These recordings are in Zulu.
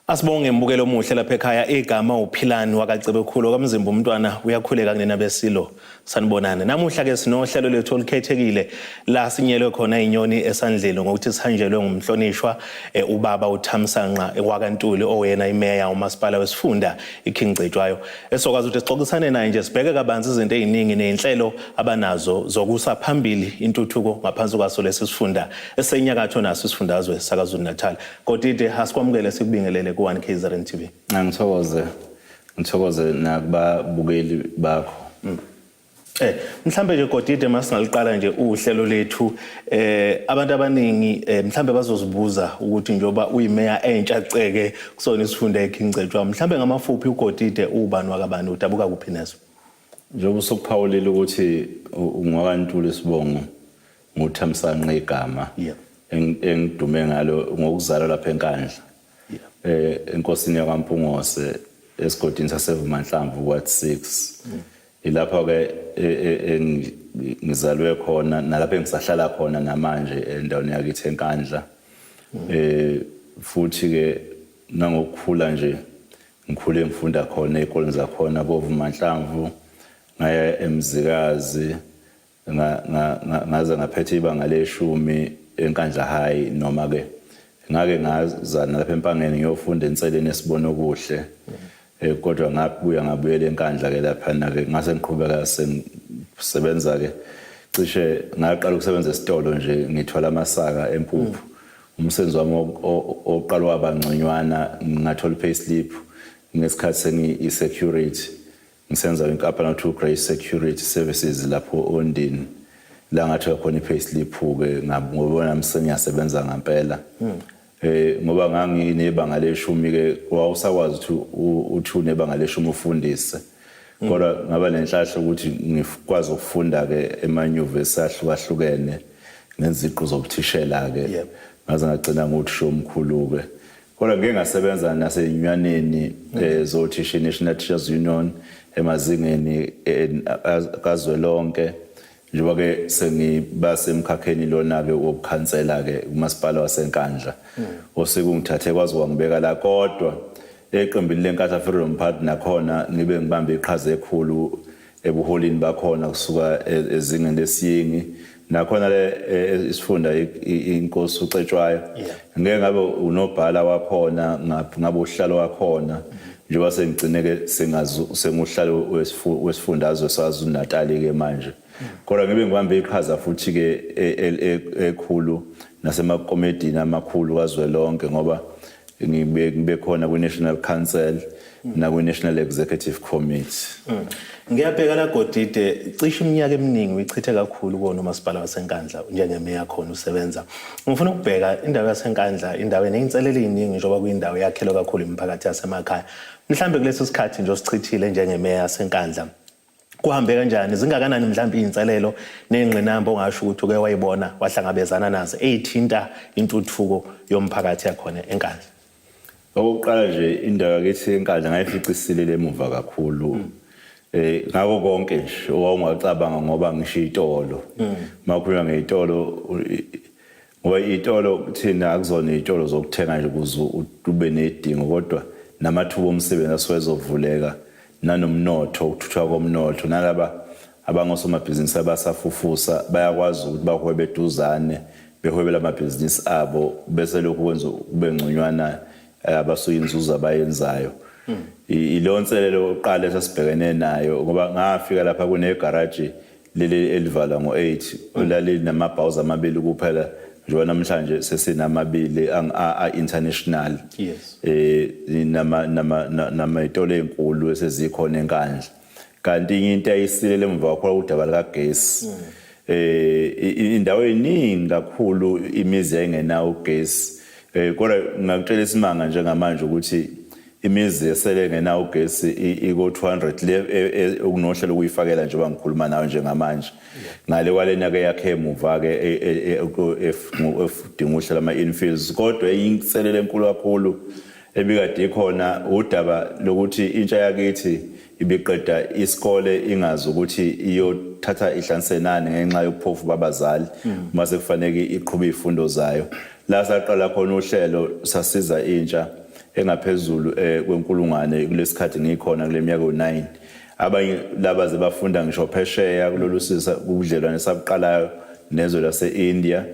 Asibonge mbukelo omuhle lapha ekhaya. Igama uPhilani wakaCebekhulu kaMzimba, umntwana uyakhuleka kunina besilo. Sanibonani. Namuhla ke sinohlelo lethu olukhethekile la sinyelwe khona inyoni esandleni ngokuthi sihanjelwe ngumhlonishwa ubaba uThamsanqa wakaNtuli, oyena imeya umasipala wesifunda iKing Cetshwayo, esokwazi ukuthi sixoxisane naye nje, sibheke kabanzi izinto eziningi nezinhlelo abanazo zokusa phambili intuthuko ngaphansi kwaso lesi sifunda esenyakatho naso isifundazwe sakaZulu Natal. Godide, asikwamukele, sikubingelele ku-1 KZN TV. Angithokoze, ngithokoze nakubabukeli bakho. Mhlambe nje Godide, masingaliqala nje uhlelo lethu, abantu abaningi mhlambe bazozibuza ukuthi njoba uyimeya entsha ceke kusona isifunda eKing Cetshwayo, mhlambe ngamafuphi uGodide ubani wakabani, udabuka kuphi nezwe? Njengoba usukuphawulile ukuthi ungwakaNtuli isibongo, nguThamsanqa igama engidume ngalo ngokuzalwa lapha eNkandla, enkosini yakwaMpungose, esigodini saseVumanhlamvu, Ward 6. Ilapho ke ngizalwe khona nalapho engisahlala khona namanje endaweni yakithi eNkandla. Futhi ke nangokukhula nje ngikhule ngifunda khona ezikoleni zakhona koVumanhlamvu, ngaya eMzikazi, ngaze ngaphetha ibanga leshumi eNkandla High, noma ke ngake ngaza nalapha eMpangeni ngiyofunda enseleni esibona okuhle, kodwa ngabuya ngabuyela eNkandla ke laphana ke, ngase ngiqhubeka sengisebenza ke. Cishe ngaqala ukusebenza esitolo nje ngithwala amasaka empuphu. Umsebenzi wami oqala waba ngconywana, ngathola i-payslip ngesikhathi sengiyi-security, ngisenza inkampani okuthiwa Grace Security Services lapho Ondini, la ngathola khona i-payslip-ke ngoba nami sengiyasebenza ngampela. Ngoba nganginebanga leshumi ke, wawusakwazi ukuthi uthi unebanga leshumi ufundise, kodwa ngaba nenhlahla ukuthi ngikwazi ukufunda ke emanyuvesi ahlukahlukene ngeziqu zobuthishela ke, ngaze ngagcina nguthisha omkhulu ke. Kodwa ngike ngasebenza nasenyunywaneni zothisha, i-National Teachers Union, emazingeni kazwelonke, njengoba ke sengiba semkhakheni lona ke wobukhansela ke kumasipala waseNkandla, osekungithathe kwaze kwangibeka la. Kodwa eqembini leNkatha Freedom Party nakhona ngibe ngibambe iqhaza ekhulu ebuholini bakhona kusuka ezingeni lesiyingi, nakhona le isifunda inkosi uCetshwayo ngeke ngabe unobhala wakhona, ngabe uhlalo wakhona, njengoba sengigcine ke senguhlalo wesifundazwe saZulu Natal ke manje. Kodwa ngibe ngibambe iqhaza futhi ke ekhulu nasemakomedini amakhulu kazwelonke, ngoba ngibe khona kwi-National Council nakwi-National Executive Committee. Ngiyabheka la Godide, cishe iminyaka eminingi uyichithe kakhulu kuwona umasipala waseNkandla njengemeya khona usebenza. Ngifuna ukubheka indawo yaseNkandla, indawo eney'nselelo ey'ningi njengoba kuyindawo eyakhelwe kakhulu imiphakathi yasemakhaya. Mhlambe kulesi sikhathi nje osichithile njengemeya yaseNkandla, kuhambe kanjani? Zingakanani mhlambe iy'nselelo ney'ngqinamba ongasho ukuthi uke wayibona, wahlangabezana nazo ey'thinta intuthuko yomphakathi yakhona eNkandla? Okokuqala nje, indawo yakithi eNkandla ngayifica isilele emuva kakhulu ngako konke nje owawungacabanga, ngoba ngisho itolo, makhulunywa ngey'tolo, ngoba iy'tolo kuthina akuzona iy'tolo zokuthenga nje ukuze ube nedingo, kodwa namathuba omsebenzi asuke ezovuleka, nanomnotho, ukuthuthuka komnotho, nalaba abangosomabhizinisi abasafufusa bayakwazi ukuthi bahwebe eduzane, behwebela amabhizinisi abo, bese lokhu kwenza kube ngconywana abasuke inzuzo abayenzayo. Ileyo nselelo yokuqala esasibhekene nayo, ngoba ngafika lapha kunegaraji leli elivalwa ngo-8 olalinamabhawuzi amabili kuphela, njengoba namhlanje sesinamabili a-international, nama nama namayitolo ey'nkulu esezikhona eNkandla. Kanti enye into ayisilele emva kwakho udaba likagesi. Indawo eningi kakhulu imizi yayingenawo ugesi, kodwa ngingakutshela isimanga njengamanje ukuthi imizi esele engenawo ugesi iko 200 le okunohlelo ukuyifakela njengoba ngikhuluma nawe njengamanje, ngale kwalena ke yakhe emuva ke efudinga uhlelo ama-infills. Kodwa inselelo enkulu kakhulu ebikade ikhona udaba lokuthi intsha yakithi ibiqeda isikole ingazi ukuthi iyothatha ihlansenani ngenxa yobuphofu babazali uma sekufanele iqhube izifundo zayo. La saqala khona uhlelo, sasiza intsha. engaphezulu kwenkulungwane kulesikhathi ngikhona kule minyaka u9. Abanye laba zebafunda ngisho phesheya kulolu sisa ubudlelwane sabuqalayo nezwe lase-India.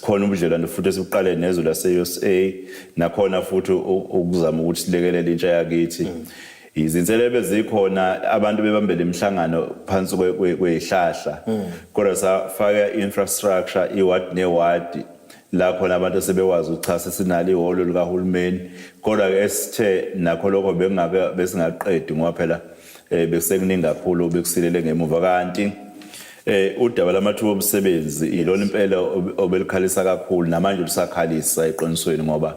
Khona ubudlelwane futhi esibuqale nezwe lase-USA, nakhona futhi ukuzama ukuthi silekelele intsha yakithi. Izinselelo ezikhona, abantu bebambele imihlangano phansi kwezihlahla, kodwa safaka infrastructure iward neward la khona abantu sebekwazi ukuthi cha, sesinalo ihholo likahulumeni. Kodwa ke esithe nakho lokho bekungake besingaqedi, ngoba phela besekuningi kakhulu bekusilele ngemuva. Kanti udaba lamathuba omsebenzi ilona impela obelikhalisa kakhulu, namanje lusakhalisa eqinisweni, ngoba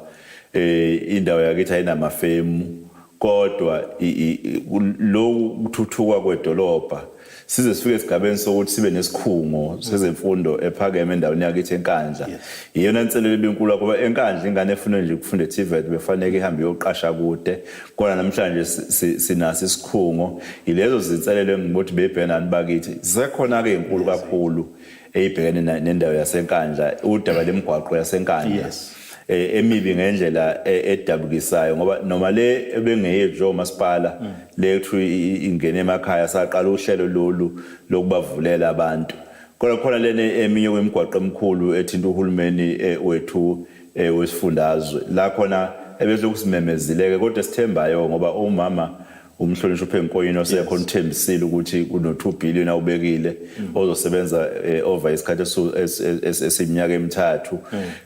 indawo yakithi ayinamafemu. Kodwa lokhu kuthuthuka kwedolobha size sifike esigabeni sokuthi sibe nesikhungo sezemfundo ephakeme endaweni yakithi eNkandla, iyona nselelo ebinkulu, ngoba eNkandla ingane efuna nje ukufunda e-TVET befanele ihambe iyoqasha kude, kodwa namhlanje sinaso isikhungo. Yilezo zinselelo engibothi bebhekana bakithi. Zisekhona-ke enkulu kakhulu eyibhekene nendawo yaseNkandla, udaba lemigwaqo yaseNkandla emibi ngendlela edabukisayo, ngoba noma le ebengeyethu njengomasipala le kuthiwa ingene emakhaya, saqala uhlelo lolu lokubavulela abantu, kodwa khona lena eminye kwemigwaqo emikhulu ethinta uhulumeni wethu wesifundazwe la khona ebesilokhu simemezileke. Kodwa sithembayo, ngoba umama umhlonishwa uPhenkoyini osekhona uthembisile ukuthi kuno 2 billion awubekile ozosebenza over isikhathi esiminyaka emithathu.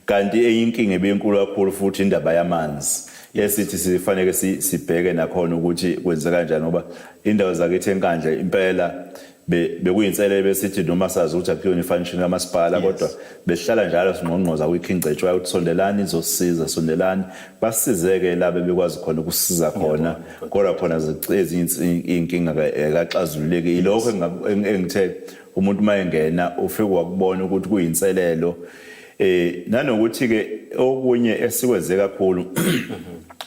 Kanti enye inkinga ebinkulu kakhulu futhi indaba yamanzi, esithi sifanele sibheke nakhona ukuthi kwenzeka kanjani, ngoba indawo zakithi eNkandla impela bekuyinselelo besithi noma sazi ukuthi akuyona ifunction kamasipala, kodwa besihlala njalo singqongqoza kwi-King Cetshwayo ukuthi sondelani izosiza, sondelani basizeke la bebekwazi khona ukusiza khona. Kodwa khona ezinye iy'nkinga kaxazululeki. Yilokho engithe umuntu uma engena ufike wakubona ukuthi kuyinselelo. Nanokuthi ke okunye esikwenze kakhulu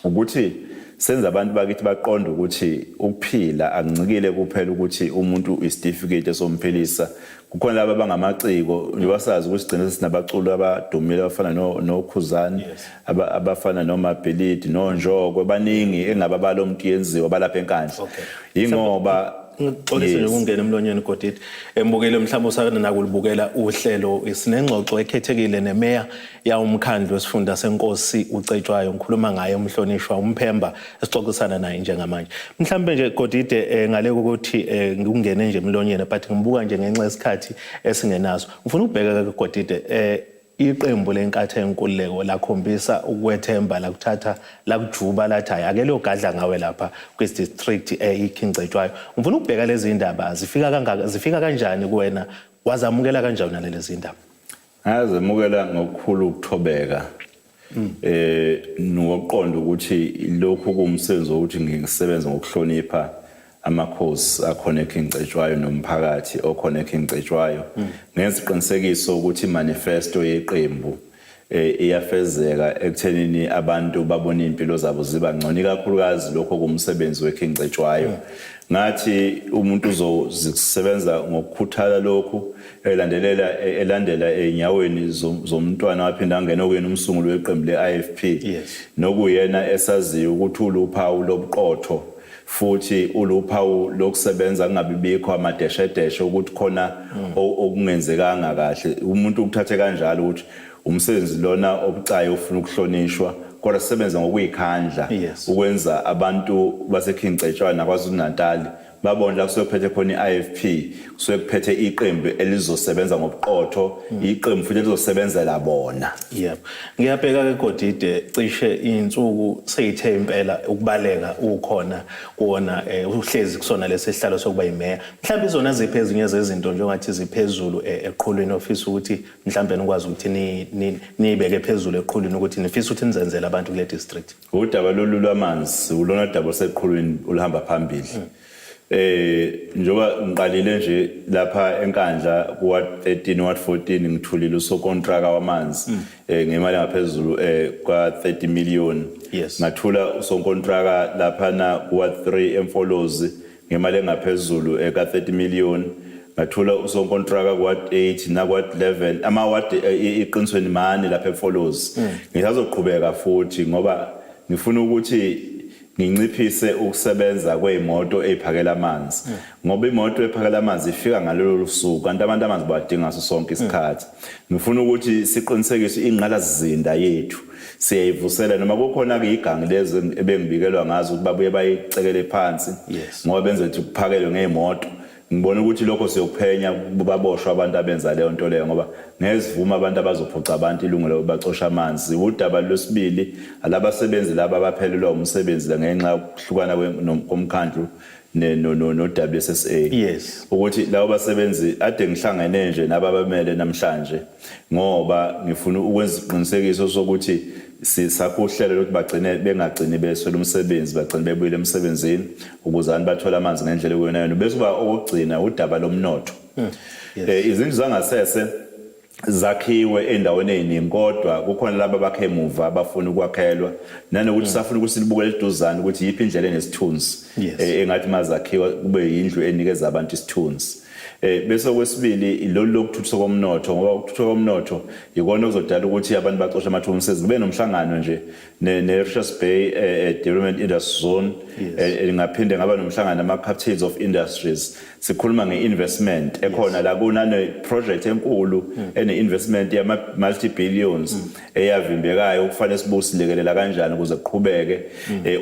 ukuthi senza abantu bakithi baqonde ukuthi ukuphila akuncikile kuphela ukuthi umuntu isitifiketi esomphilisa. Kukhona laba abangamaciko, njengoba sazi ukuthi sigcine sesinabaculi abadumile abafana noKhuzani, abafana noMabhilidi noNjokwe, baningi engababala umuntu yenziwa balapha eNkandla, yingoba Ngixolise nje ukungena emlonyeni, Godide. Embukele mhlawumbe usakana nakulibukela uhlelo, sinengxoxo ekhethekile nemeya yawumkhandlu wesifunda senkosi uCetshwayo. Ngikhuluma ngaye umhlonishwa uMphemba esixoxisana naye njengamanje. Mhlawumbe nje Godide, ngale kokuthi ngikungene nje emlonyeni, but ngibuka nje ngenxa yesikhathi esingenaso. Ngifuna ukubheka ke Godide, iqembu leNkatha Yenkululeko lakhombisa ukwethemba, lakuthatha lakujuba, lathi hayi, ake liyogadla ngawe lapha kwi-district iKing Cetshwayo. Ngifuna ukubheka lezi ndaba, zifika kangaka, zifika kanjani kuwena, wazamukela kanjani nalezi ndaba? Ngazemukela ngokukhulu ukuthobeka nokuqonda ukuthi lokhu kuwumsebenzi wokuthi ngisebenze ngokuhlonipha amakhosi akhona eKing Cetshwayo nomphakathi okhona eKing Cetshwayo. Ngenza isiqinisekiso ukuthi manifesto yeqembu iyafezeka ekuthenini abantu babone impilo zabo ziba ngcono, ikakhulukazi lokho kumsebenzi weKing Cetshwayo. Ngathi umuntu uzozisebenza ngokukhuthala lokhu elandelela elandela enyaweni zomntwana waphinda angena okuyena umsunguli weqembu le-IFP, nokuyena esaziyo ukuthi uluphawu lobuqotho futhi uluphawu lokusebenza, kungabi bikho amadeshedeshe ukuthi khona okungenzekanga kahle. Umuntu ukuthathe kanjalo ukuthi umsebenzi lona obucayi ofuna ukuhlonishwa, kodwa sisebenza ngokuyikhandla ukwenza abantu baseKing Cetshwayo naKwaZulu Natal babone la kusuke kuphethe khona i-IFP, kusuke kuphethe iqembu elizosebenza ngobuqotho, iqembu futhi elizosebenzela bona. Yebo. Ngiyabheka ke Godide, cishe insuku seyithe impela ukubaleka ukhona kuwona, uhlezi kusona lesi sihlalo sokuba yimeya. Mhlawumbe izona ziphi ezinye zezinto njengathi ziphezulu eqhulwini ofisa ukuthi mhlawumbe nikwazi ukuthi niyibeke phezulu eqhulwini, ukuthi nifisa ukuthi nizenzele abantu kule district? Udaba lolu lwamanzi ulona daba oseqhulwini oluhamba phambili. Njengoba ngiqalile nje lapha eNkandla ku ward 13, ward 14, ngithulile usokontraka wamanzi ngemali ngaphezulu kwa 30 million. Ngathula usonkontraka lapha na ku ward 3 eMfolozi ngemali engaphezulu ka 30 million. Ngathula usonkontraka ku ward 8 na ward 11, ama ward iqinisweni mane lapha eMfolozi. Ngisazoqhubeka futhi ngoba Ngifuna ukuthi nginciphise ukusebenza kwey'moto ey'phakela amanzi, ngoba imoto ephakela amanzi ifika ngalolo suku, kanti abantu amanzi bawadinga ngaso sonke isikhathi. Ngifuna ukuthi siqinisekise ingqalasizinda yethu siyayivusela, noma kukhona-ke igangi lezi ebengibikelwa ngazo ukuthi babuye bayicekele phansi ngoba benze ukuthi kuphakelwe ngey'moto. Ngibona ukuthi lokho siyokuphenya, baboshwa abantu abenza leyo nto leyo, ngoba ngezivuma abantu abazophuca abantu ilungelo bacosha amanzi. Udaba lwesibili, alabasebenzi laba abaphelelwa umsebenzi ngenxa yokuhlukana komkhandlu no-WSSA. Ukuthi labo basebenzi ade ngihlangene nje nababamele namhlanje, ngoba ngifuna ukwenza isiqinisekiso sokuthi sisakha uhlelo lokuthi bagcine bengagcini beswele umsebenzi, bagcine bebuyele emsebenzini ukuze abantu bathole amanzi ngendlela ekuyona yona. Bese kuba okugcina udaba lomnotho. Izindlu zangasese zakhiwe endaweni eziningi, kodwa kukhona laba abakhe emuva abafuna ukwakhelwa, nanokuthi safuna ukuthi silibukele eduzane ukuthi yiphi indlela enesithunzi engathi mazakhiwa kube yindlu enikeza abantu isithunzi. Bese okwesibili lolu lokuthuthukiswa komnotho, ngoba ukuthuthuka komnotho ikona okuzodala ukuthi abantu baxoshe amathuba omsebenzi. Kube nomhlangano nje ne-Richards Bay Development Industry Zone, ngaphinde ngaba nomhlangano nama-Captains of Industries, sikhuluma nge-investment ekhona la, kunane project enkulu ene-investment yama-multi billions eyavimbekayo, okufanele sibusilekelela kanjani ukuze kuqhubeke,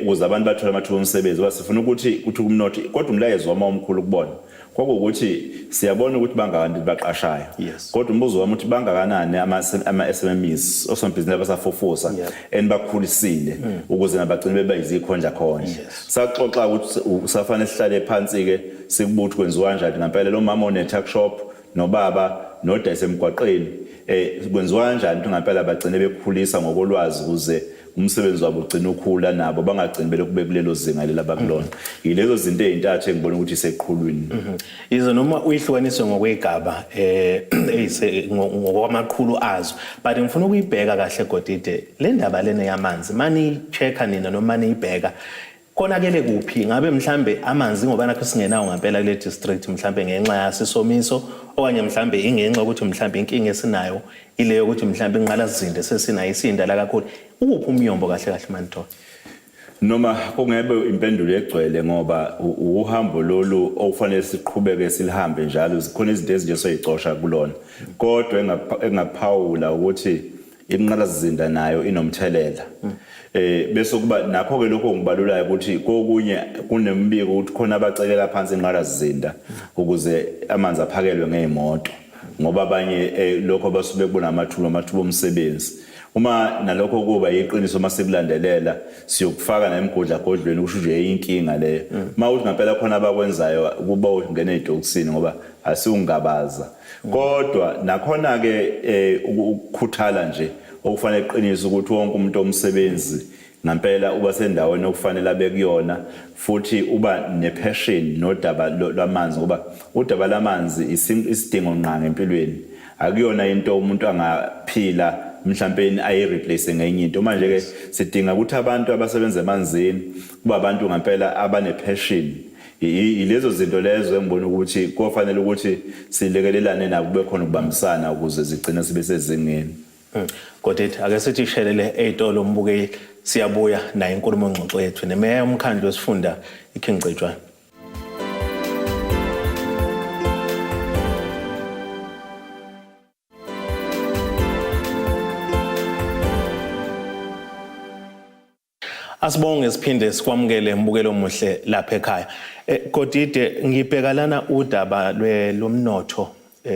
ukuze abantu bathole amathuba omsebenzi, ngoba sifuna ukuthi kuthi umnotho. Kodwa umlayezo wami omkhulu kubona kwakuwukuthi siyabona ukuthi bangakanani baqashayo, kodwa umbuzo wami uthi bangakanani ama-SMEs, osomabhizinisi abasafufusa enibakhulisile ukuze nabagcine beba izikhondla khondla. Saxoxa ukuthi usafanele sihlale phansi-ke sikubuthi kwenziwa kanjani ngempela lo mama one-tuck shop nobaba nodayisa emgwaqeni, kwenziwa kanjani ukuthi ngempela bagcine bekhulisa ngokolwazi ukuze umsebenzi wabo ugcine ukhula, nabo bangagcini belokhu bekulelo zinga leli abakulona. Yilezo zinto ey'ntathu engibona ukuthi iseqhulwini. Yize noma uyihlukaniswe ngokwegaba eyise ngokwamaqhulu azo, but ngifuna ukuyibheka kahle Godide le ndaba lena yamanzi. Mani-check-a nina noma niyibheka, konakele kuphi? Ngabe mhlambe amanzi ngoba nakho singenawo ngempela kule district, mhlambe ngenxa yasisomiso, okanye mhlambe ingenxa ukuthi mhlambe inkinga esinayo ile yokuthi mhlambe inqalasizinda sesinayo isindala kakhulu? Ukuphi umnyombo kahle kahle manithola? Noma kungebe impendulo egcwele, ngoba uhambo lolu okufanele siqhubeke silihambe njalo, zikhona izinto ezinje soyicosha kulona, kodwa engaphawula ukuthi inqalasizinda nayo inomthelela. Bese kuba nakho ke lokho ngibalulayo ukuthi kokunye kunemibiko ukuthi khona abacekela phansi inqalasizinda ukuze amanzi aphakelwe ngezimoto, ngoba abanye lokho basuke kubona amathuba omsebenzi. Uma nalokho kuba iqiniso, uma sikulandelela siyokufaka nemgodla godlweni, kusho nje inkinga leyo. Uma uthi ngempela khona abakwenzayo, kuba ungena ezitokisini, ngoba asiwungabaza. Kodwa nakhona ke ukukhuthala nje okufanele qinisa ukuthi wonke umuntu omsebenzi ngempela uba sendaweni okufanele abe kuyona, futhi uba nepassion nodaba lwamanzi, ngoba udaba lamanzi isidingo ngqa empilweni, akuyona into umuntu angaphila mhlawumbe ayi-replace ngenye into. Manje ke sidinga ukuthi abantu abasebenza emanzini kuba abantu ngempela abane-passion. Yilezo zinto lezo engibona ukuthi kufanele ukuthi silekelelane nabo, kube khona ukubambisana ukuze zigcine sibe sezingeni. Godide, ake sithi shelele ey'tolo mbukeli, siyabuya nayo inkulumo ngxoxo yethu nemeya yomkhandlu wesifunda iKing Cetshwayo. Asibonge siphinde sikwamukele mbukelo omuhle lapha ekhaya. Godide, ngibheka lana udaba lomnotho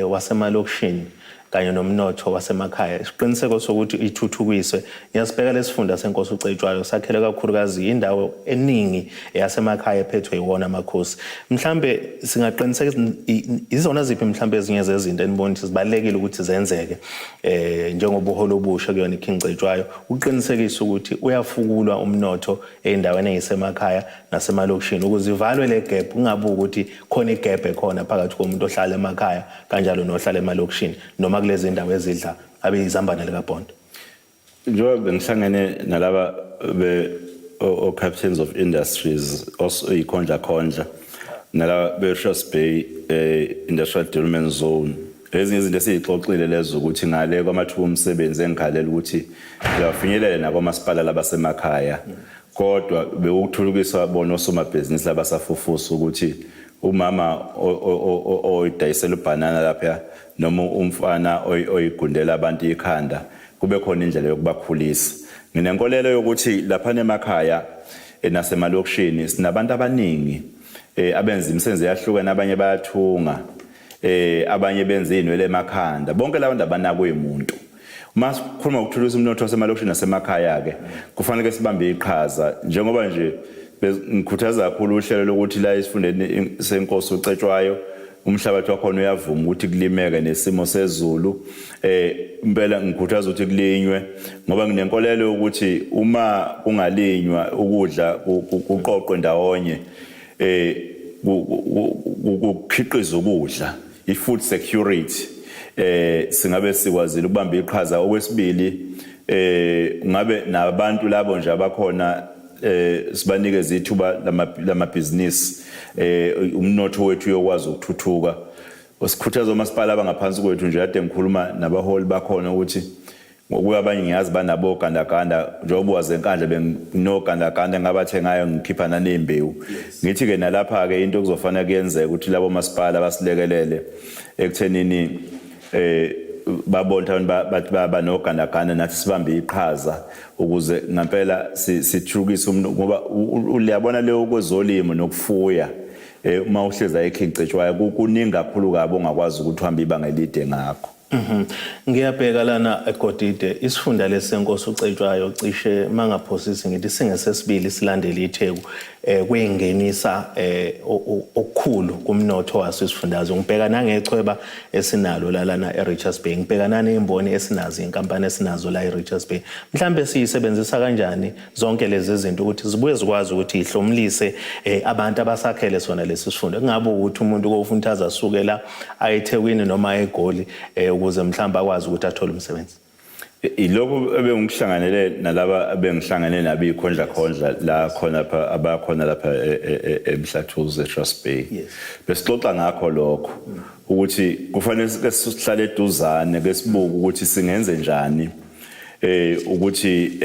wasemalokishini kanye nomnotho wasemakhaya, isiqiniseko sokuthi ithuthukiswe. Ngiyasibheka lesifunda senkosi uCetshwayo sakhele kakhulukazi indawo eningi eyasemakhaya ephethwe iwona amakhosi. Mhlambe singaqinisekisa izona ziphi mhlambe ezinye zezinto enibona ukuthi zibalekile ukuthi zenzeke njengoba uholo obusha kuyona iKing Cetshwayo, uqinisekisa ukuthi uyafukulwa umnotho ey'ndaweni ey'semakhaya nasemalokishini ukuze ivalwe le gap, kungabi ukuthi khona igap ekhona phakathi komuntu ohlala emakhaya kanjalo nohlala emalokishini noma kulezi ndawo ezidla abeyizambane likabhondo. Njengoba bengihlangene nalaba be o-Captains of Industries, oyikhondla khondla, nalaba be-Richards Bay Industrial Development Zone, Ezinye izinto esiyixoxile lezo ukuthi ngale kwamathuba omsebenzi engikhalela ukuthi ngiyafinyelela nakomasipala labasemakhaya, kodwa bewukuthuthukiswa bona osomabhizinisi labasafufusa, ukuthi umama oyidayisela ubhanana lapha noma umfana oyigundela abantu ikhanda, kube khona indlela yokubakhulisa. Nginenkolelo yokuthi lapha emakhaya nasemalokishini sinabantu abaningi abenza imisebenzi eyahlukene. Abanye bayathunga, abanye benza inwele emakhanda. Bonke labo abanakwe umuntu. Uma sikhuluma ngokuthuthukisa umnotho wasemalokishini nasemakhaya ke, kufanele sibambe iqhaza, njengoba nje ngikhuthaza kakhulu uhlelo lokuthi la esifundeni senkosi uCetshwayo umhlabathi wakhona uyavuma ukuthi kulimeke nesimo sezulu. Impela ngikhuthaza ukuthi kulinywe, ngoba nginenkolelo ukuthi uma kungalinywa, ukudla kuqoqwe ndawonye, kukhiqiza ukudla, i-food security, singabe sikwazile ukubamba iqhaza. Okwesibili, ngabe nabantu labo nje abakhona sibanikeze ithuba lamabhizinisi, umnotho wethu uyokwazi ukuthuthuka. Sikhuthaza omasipala abangaphansi kwethu nje, kade ngikhuluma nabaholi bakhona ukuthi ngokuya abanye ngiyazi banabo gandaganda, njengoba waze eNkandla benginogandaganda engabathengayo, ngikhipha naney'mbewu. Ngithi-ke nalapha-ke into okuzofanele kuyenzeka ukuthi labo masipala basilekelele ekuthenini babone abantu bathi baba nogandaganda, nathi sibambe iqhaza ukuze ngempela sithuthukise umuntu, ngoba uyabona leyo kwezolimo nokufuya, uma uhleza eKing Cetshwayo kuningi kakhulu kabi ongakwazi ukuthi uhambe ibanga elide ngakho. Ngiyabheka lana eGodide, isifunda lesenkosi uCetshwayo cishe mangaphosisi ngithi singesesibili silandela iTheku kuyingenisa okukhulu kumnotho waso isifundazwe. Ngibheka nangechweba esinalo la lana eRichards Bay. Ngibheka nanezimboni esinazo, inkampani esinazo la eRichards Bay. Mhlambe siyisebenzisa kanjani zonke lezi zinto ukuthi zibuye zikwazi ukuthi ihlomlise abantu abasakhele sona lesi sifunda, kungabe ukuthi umuntu kofuna ukuthi aze asuke la ayeThekwini noma eGoli ukuze mhlawumbe akwazi ukuthi athole umsebenzi? Ilokhu ebengikuhlanganele nalaba abengihlangene nabo, ikhondla khondla la khona lapha, abakhona lapha eMhlathuze, eTrust Bay. Besixoxa ngakho lokho ukuthi kufanele sike sihlale eduzane, ke sibuke ukuthi singenze njani ukuthi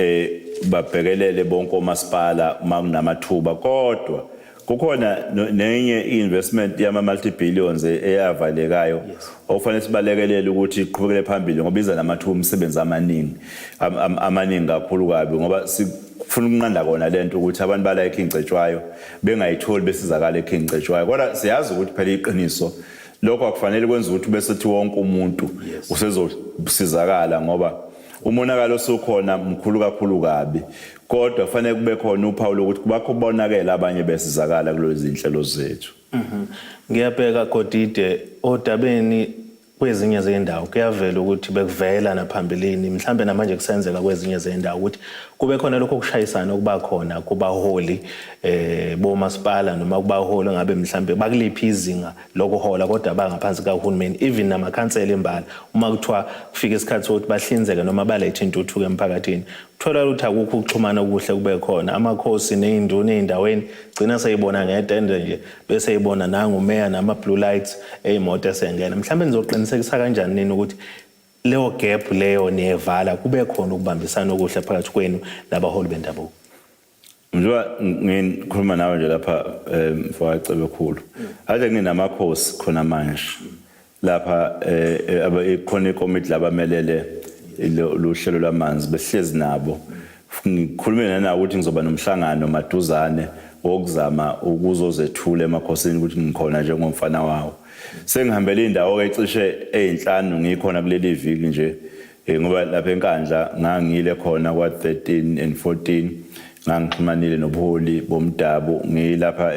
babhekelele bonke omasipala uma kunamathuba. Kodwa kukhona nenye investment yama multi billions eyavalekayo okufanele sibalekelele ukuthi iqhubekele phambili, ngoba iza namathuba omsebenzi amaningi, amaningi kakhulu kabi, ngoba sifuna ukunqanda kona lento ukuthi abantu bala eKing Cetshwayo bengayitholi besizakala eKing Cetshwayo. Kodwa siyazi ukuthi phela iqiniso lokho akufanele kwenza ukuthi bese thi wonke umuntu usezosizakala, ngoba umonakalo osukhona mkhulu kakhulu kabi. Kodwa kufanele kube khona uphawu lokuthi kubakho kubonakele abanye besizakala kulezi zinhlelo zethu. Ngiyabheka Godide, odabeni kwezinye zezindawo kuyavela ukuthi bekuvela naphambilini, mhlambe namanje kusenzeka kwezinye zezindawo, ukuthi kube khona lokho kushayisana okuba khona kubaholi bomasipala noma kubaholi ngabe mhlambe bakuliphi izinga lokuhola kodwa bangaphansi kahulumeni, even namakhansela imbala. Uma kuthiwa kufika isikhathi sokuthi bahlinzeke noma balethe intuthuko emphakathini, kuthola ukuthi akukho ukuxhumana okuhle kube khona. Amakhosi ney'nduna ey'ndaweni gcina seyibona ngetende nje, bese ibona nangumeya nama-blue lights ey'moto esengena. Mhlawumbe nizoqinisekisa kanjani nini ukuthi leyo gap leyo niyevala, kube khona ukubambisana okuhle phakathi kwenu nabaholi bendabuko? Njengoba ngikhuluma nawe nje lapha, mfowacebe khulu, ade nginamakhosi khona manje lapha, khona ikomiti labamelele luhlelo lwamanzi, behlezi nabo, ngikhulume nanawo ukuthi ngizoba nomhlangano maduzane wokuzama ukuzozethula emakhosini ukuthi ngikhona njengomfana wawo. Sengihambele indawo-ke cishe eyinhlanu ngikhona kuleli viki nje, ngoba lapha eNkandla ngangile khona kwa-13 and 14, ngangixhumanile nobuholi bomdabu. Ngilapha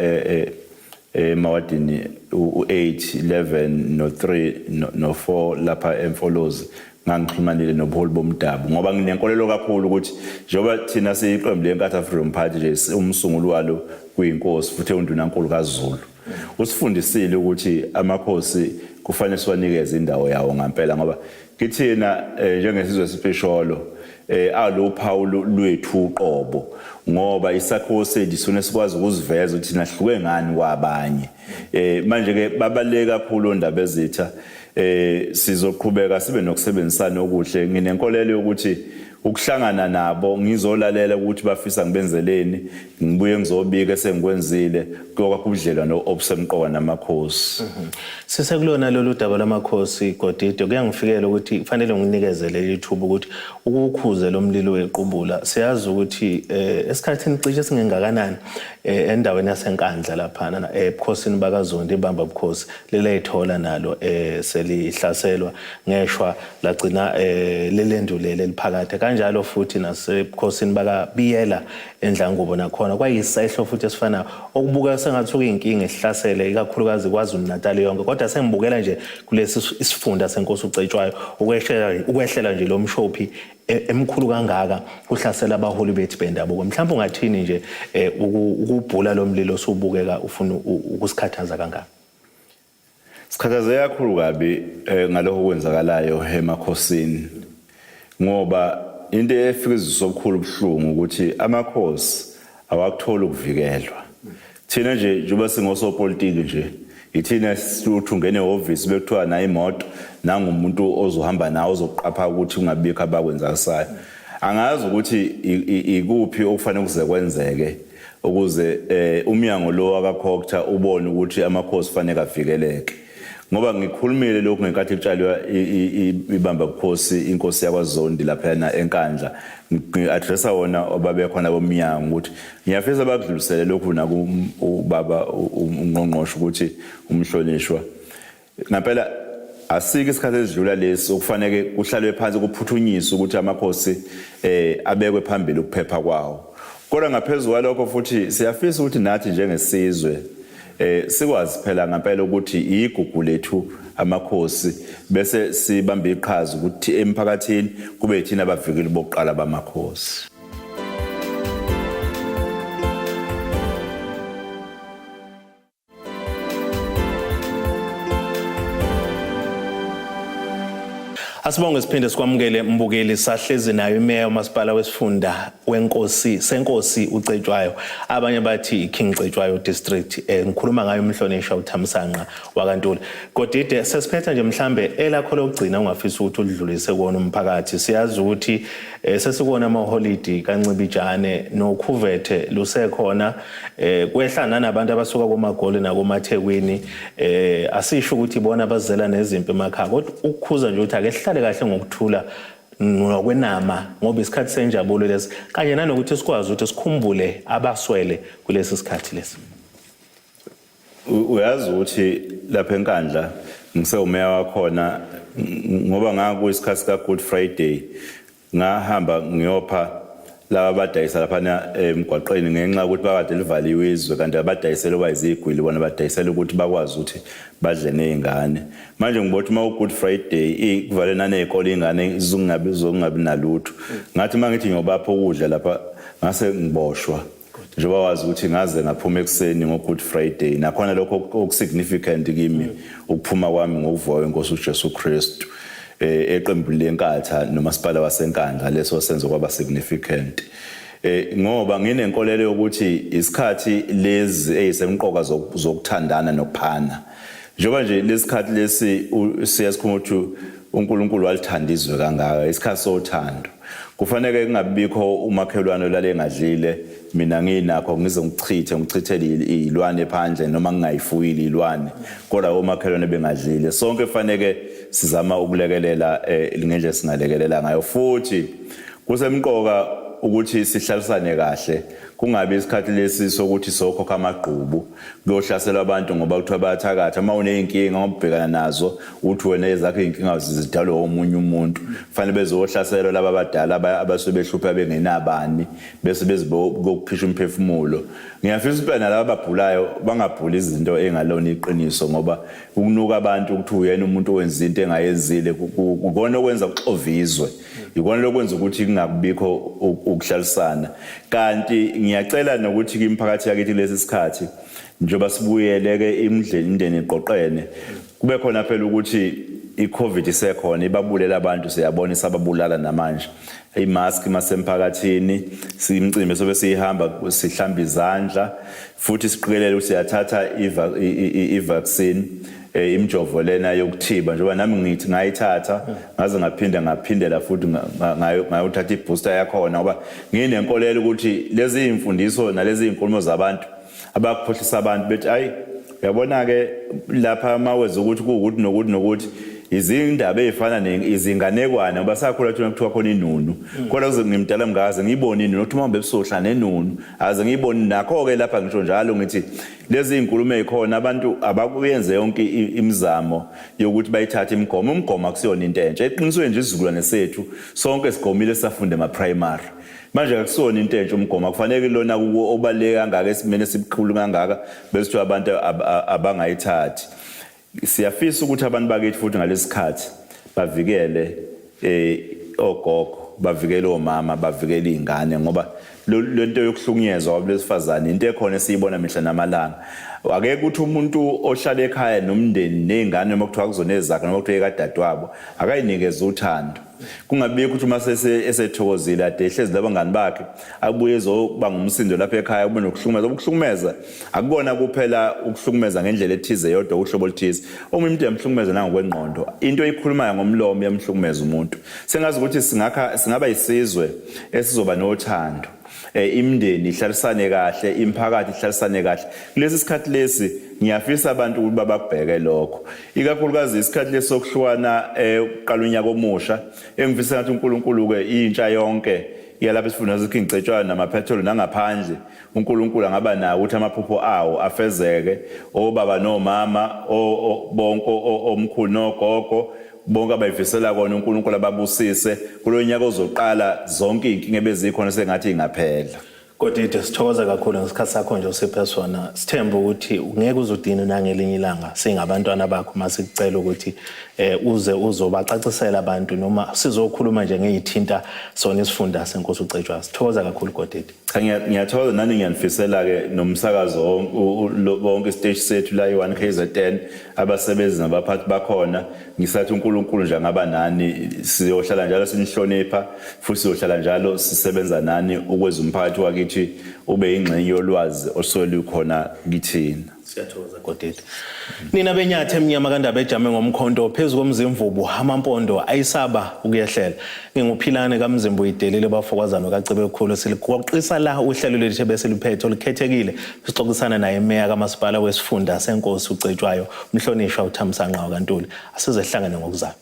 emawadini u-8, 11 no-3 no-4 lapha eMfolozi, ngangixhumanile nobuholi bomdabu, ngoba nginenkolelo kakhulu ukuthi njengoba thina siyiqembu leNkatha Freedom Party nje, umsunguli walo kuyinkosi futhi undunankulu kaZulu, usifundisile ukuthi amakhosi kufanele siwanikeze indawo yawo ngampela, ngoba kithina njengesizwe sipisholo aluphawu lwethu uqobo, ngoba isakhiwo sethu sifuna sikwazi ukuziveza ukuthi nahluke ngani kwabanye. Manje ke babaluleke kakhulu ondaba ezitha. Sizoqhubeka sibe nokusebenzisana okuhle. Nginenkolelo yokuthi ukuhlangana nabo ngizolalela ukuthi bafisa ngibenzeleni, ngibuye ngizobika esengikwenzile, kuyokwakha ubudlelwano obusemqoka namakhosi. Sisekulona lolu daba lwamakhosi, Godide, kuyangifikela ukuthi kufanele nginikezele leli thuba ukuthi ukukhuze lo mlilo wequbula. Siyazi ukuthi esikhathini cishe singengakanani endaweni yaseNkandla laphana ebukhosini bakaZondi, ibamba bukhosi leleyithola nalo selihlaselwa ngeshwa lagcina lelendulele eliphakade, kanjalo futhi nasebukhosini bakaBiyela eNdlangubo nakhona kwayisehlo futhi esifanayo, okubuka sengathi kuyinkinga esihlasele ikakhulukazi KwaZulu Natal yonke. Kodwa sengibukela nje kulesi isifunda senkosi uCetshwayo, ukwehlela nje lo mshophi emkhulu kangaka kuhlasela abaholi bethu bendabuko. Mhlawumbe ungathini nje ukubhula lo mlilo osubukeka ufuna ukusikhathaza kangaka? Sikhathazeka kakhulu kabi ngalokho okwenzakalayo emakhosini, ngoba into efika izwisa obukhulu ubuhlungu ukuthi amakhosi awakutholi ukuvikelwa. Thina nje njengoba singosopolitiki nje, ithina sithi ungene ehhovisi bekuthiwa nayo imoto nangumuntu ozohamba nawe ozoqapha ukuthi kungabikho abakwenzakalisayo. Angazi ukuthi ikuphi okufanele kuze kwenzeke ukuze umnyango lo wakaCogta ubone ukuthi amakhosi kufanele avikeleke, ngoba ngikhulumile lokhu ngenkathi kutshalwa ibamba bukhosi inkosi yakwaZondi laphana eNkandla, ngi-addressa wona ababekhona bomnyango ukuthi ngiyafisa bakudlulisele lokhu nakubaba ungqongqoshe ukuthi umhlonishwa ngempela asike isikhathi esidlula lesi okufanele kuhlalwe phansi kuphuthunyiswe ukuthi amakhosi abekwe phambili ukuphepha kwawo. Kodwa ngaphezulu kwalokho futhi siyafisa ukuthi nathi njengesizwe sikwazi phela ngempela ukuthi igugu lethu amakhosi, bese sibambe iqhaza ukuthi emphakathini kube yithina abavikeli bokuqala bamakhosi. Asibonge siphinde sikwamukele mbukeli. Sahlezi nayo imeya umasipala wesifunda wenkosi senkosi uCetshwayo, abanye bathi King Cetshwayo District. Ngikhuluma ngayo umhlonishwa uThamsanqa wakaNtuli. Godide, sesiphetha nje, mhlambe elakho lokugcina ungafisa ukuthi udlulise kuwona umphakathi. Siyazi ukuthi sesikuwona amaholidi kaNcibijane nokhuvethe lusekhona, kwehla nanabantu abasuka koMagoli nakomaThekwini. Asisho ukuthi bona abazela nezimpi emakhaya, kodwa ukukhuza nje ukuthi ake sihlale kahle ngokuthula nokwenama, ngoba isikhathi senjabulo lesi, kanye nanokuthi sikwazi ukuthi sikhumbule abaswele kulesi sikhathi lesi. Uyazi ukuthi lapha eNkandla ngisewumeya wakhona, ngoba ngakuyisikhathi sika Good Friday ngahamba ngiyopha laba abadayisa laphana emgwaqeni, ngenxa yokuthi bakade livaliwe izwe, kanti abadayisela oba izigwili bona badayisela ukuthi bakwazi ukuthi badle nezingane. Manje ngibona ukuthi uma u-Good Friday kuvale naney'kole, iy'ngane zingabi zokungabi nalutho. Ngathi uma ngithi ngiyobapha ukudla lapha ngase ngiboshwa, njengoba wazi ukuthi ngaze ngaphuma ekuseni ngo-Good Friday. Nakhona lokho okusignificant kimi ukuphuma kwami ngokuvuka kwenkosi uJesu Kristu eqembu leNkatha nomasipala waseNkandla, leso senzo kwaba significant ngoba nginenkolelo yokuthi isikhathi lezi ezisemqoka zokuthandana nokuphana, njengoba nje lesikhathi lesi siyasikhuluma ukuthi uNkulunkulu walithanda izwe kangaka, isikhathi sothando. Kufanele kungabikho umakhelwane olale engadlile, mina nginakho ngize ngichithe ngichithele izilwane phandle noma ngingayifuyile izilwane, kodwa omakhelwane bengadlile. Sonke kufanele sizama ukulekelela ngendlela singalekelela ngayo, futhi kusemqoka ukuthi sihlalisane kahle, kungabi isikhathi lesi sokuthi sokhokha amagqubu kuyohlaselwa abantu ngoba kuthiwa bayathakatha. Uma uney'nkinga ngobhekana nazo, uthi wena ezakho iy'nkinga zidalwe omunye umuntu, kufanele bezohlaselwa laba abadala abasuke behlupha bengenabani, bese bezibokukhishwa umphefumulo. Ngiyafisa impela nalaba ababhulayo bangabhuli izinto engalona iqiniso, ngoba ukunuka abantu ukuthi uyena umuntu owenza into engayenzile kukona okwenza kuxovizwe, ikona lokwenza ukuthi kungabikho ukuhlalisana. Kanti ngiyacela nokuthi imiphakathi yakithi lesi sikhathi njengoba sibuyele ke imindeni iqoqene, kube khona phela ukuthi iCovid isekhona ibabulela abantu, siyabona isababulala namanje. Imask masemphakathini, simcimbi sobe sihamba sihlamba izandla, futhi siqikelele ukuthi siyathatha i-vaccine. Imijovo lena yokuthiba, njengoba nami ngithi ngayithatha, ngaze ngaphinda ngaphindela futhi ngayothatha ibooster yakhona, ngoba nginenkolelo ukuthi lezi imfundiso nalezi inkulumo zabantu abakhohlisa abantu bethi, ayi, uyabona ke lapha maweza ukuthi kuwukuthi nokuthi nokuthi, izindaba ey'fana izinganekwane, ngoba sakhula thina kuthiwa khona inunu, kodwa kuze ngimdala mngaze ngiyibone inunu, ukuthi uma ebusuku nenunu aze ngiyibone. Nakho-ke lapha ngisho njalo ngithi lezi iy'nkulumo ey'khona, abantu abakuyenze yonke imizamo yokuthi bayithathe imigomo. Umgomo akusiyona into entsha eqinisweni nje, isizukulwane sethu sonke sigomile, sisafunda ema-primary. Manje akusiyona into entsha umgomo, akufanele lona obaluleke kangaka, esimene sibukhulu kangaka, bese abantu abangayithathi. Siyafisa ukuthi abantu bakithi futhi ngalesi sikhathi bavikele ogogo, bavikele omama, bavikele iy'ngane, ngoba lento yokuhlukunyezwa kwabesifazane into ekhona esiyibona mihla namalanga. Ake kuthi umuntu ohlala ekhaya nomndeni ney'ngane, noma kuthiwa kuzona ezakhe noma kuthiwa ekadadewabo, akayinikeze uthando. Kungabikho ukuthi uma esethokozile ade ehlezi nabangani bakhe, abuye ezoba ngumsindo lapha ekhaya, kube nokuhlukumeza. Ukuhlukumeza akukona kuphela ukuhlukumeza ngendlela ethize yodwa, uhlobo oluthize. Uma umuntu uyamhlukumeza nangokwengqondo, into oyikhulumayo ngomlomo iyamhlukumeza umuntu. Sengazi ukuthi singakha singaba isizwe esizoba nothando, imindeni ihlalisane kahle, imiphakathi ihlalisane kahle. Kulesi sikhathi lesi ngiyafisa abantu ukuthi babakubheke lokho, ikakhulukazi isikhathi lesi sokuhlukana, uqala unyaka omusha, engifisa ngathi uNkulunkulu ke intsha yonke yalapha esifundazwe King Cetshwayo namaphethelo nangaphandle, uNkulunkulu angaba nawo ukuthi amaphupho awo afezeke. Obaba nomama, bonke omkhulu nogogo, bonke abayifisela kona, uNkulunkulu ababusise kulo nyaka ozoqala, zonke iy'nkinga ebezikhona sengathi ingaphela. Godide, sithokoza kakhulu ngesikhathi sakho nje usiphe sona. Sithemba ukuthi ngeke uzudine nangelinye ilanga singabantwana bakho masikucela ukuthi uze uzobacacisela abantu noma sizokhuluma nje ngeyithinta sona isifunda senkosi uCetshwayo. Sithokoza kakhulu, Godide. Cha, ngiyathokoza nani. Ngiyanifisela-ke nomsakazo wonke, isiteshi sethu la i-1 KZN, abasebenzi nabaphathi bakhona. Ngisathi uNkulunkulu nje angaba nani. Siyohlala njalo sinihlonipha futhi siyohlala njalo sisebenza nani ukwenza umphakathi wakithi ube yingxenye yolwazi olusuke lukhona kithina. Siyathokoza, Godide. Nina benyathi emnyama kandaba ejame ngomkhonto phezu komzimvubu, amampondo ayisaba ukuyehlela. NginguPhilane kaMzimbu uyidelile bafokwazana kaCebekhulu. Siligoqisa la uhlelo lethu besiluphethe olukhethekile, sixoxisana naye imeya kamasipala wesifunda senkosi uCetshwayo, umhlonishwa uThamsanqa kaNtuli. Asize hlangane ngokuzayo.